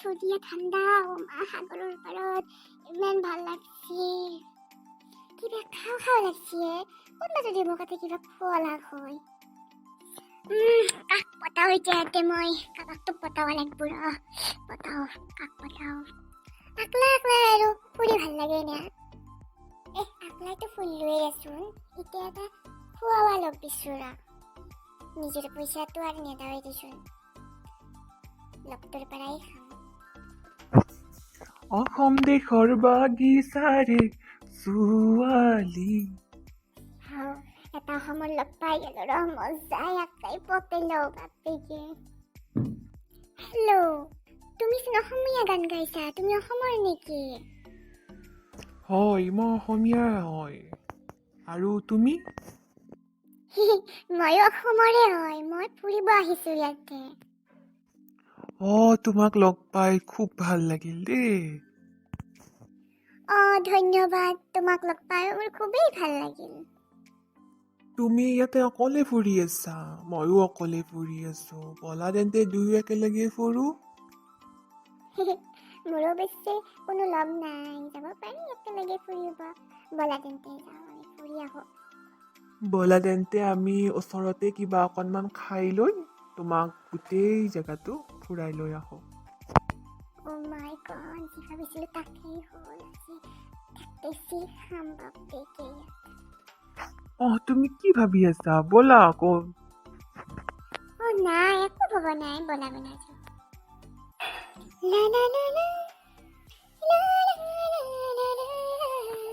ধুনীয়া ঠাণ্ডা। অ মা, সাগৰৰ পাৰত ইমান ভাল লাগছে। কিবা খাওঁ খাওঁ লাগছে। কোনোবা যদি মোক এটা কিবা খোৱালাক হয়। কাক পতাও এতিয়া ইয়াতে? মই কাবাকতো পতাব লাগব। ৰ, পতাও, কাক পতাও? আকলা আকলা আৰু ফুৰি ভাল লাগে না। এ, আকলাইতো ফুৰিলোৱেই দেচোন। এতিয়া এটা খোৱাবা লগ বিচৰা। নিজৰ পইচাটো আৰু নেদাওৱে দেচোন, লগটোৰ পৰাই খাম। অসম দেশৰ বাগিচাৰে ছোৱালী। হাও, এটা অসমৰ লগ পাই গ'লো। ৰ, মজা, ইয়াকেই পতে লওঁ বাপেকে। হেল্ল', তুমিচোন অসমীয়া গান গাইছা। তুমি অসমৰ নেকি? হয়, মই অসমীয়া হয়। আৰু তুমি? ময়ো অসমৰে হয়। মই ফুৰিব আহিছোঁ ইয়াতে। অঁ, তোমাক লগ পাই খুব ভাল লাগিল দেই। অঁ, ধন্যবাদ। তোমাক লগ পাই মোৰ খুবেই ভাল লাগিল। তুমি ইয়াতে অকলে ফুৰি আছা, ময়ো অকলে ফুৰি আছো। ব'লা তেন্তে, দুয়ো একেলগে ফুৰো। মোৰো অৱশ্যে কোনো লগ নাই। যাব পাৰি একেলগে ফুৰিব। ব'লা তেন্তে, যাওঁ, আমি ফুৰি আহোঁ। ব'লা তেন্তে, আমি ওচৰতে কিবা অকণমান খাই লৈ তোমাক গোটেই জেগাটো ফুৰাই লৈ আহোঁ। অ' মাই গড, যি ভাবিছিলোঁ তাকেই হ'ল। আজি বেছি খাম বাপেকে। অঁ, তুমি কি ভাবি আছা? ব'লা আকৌ। অ' নাই, একো ভবা নাই। ব'লা ব'লা, যাওঁ। লা লা লা লা লা লা লা লা লা।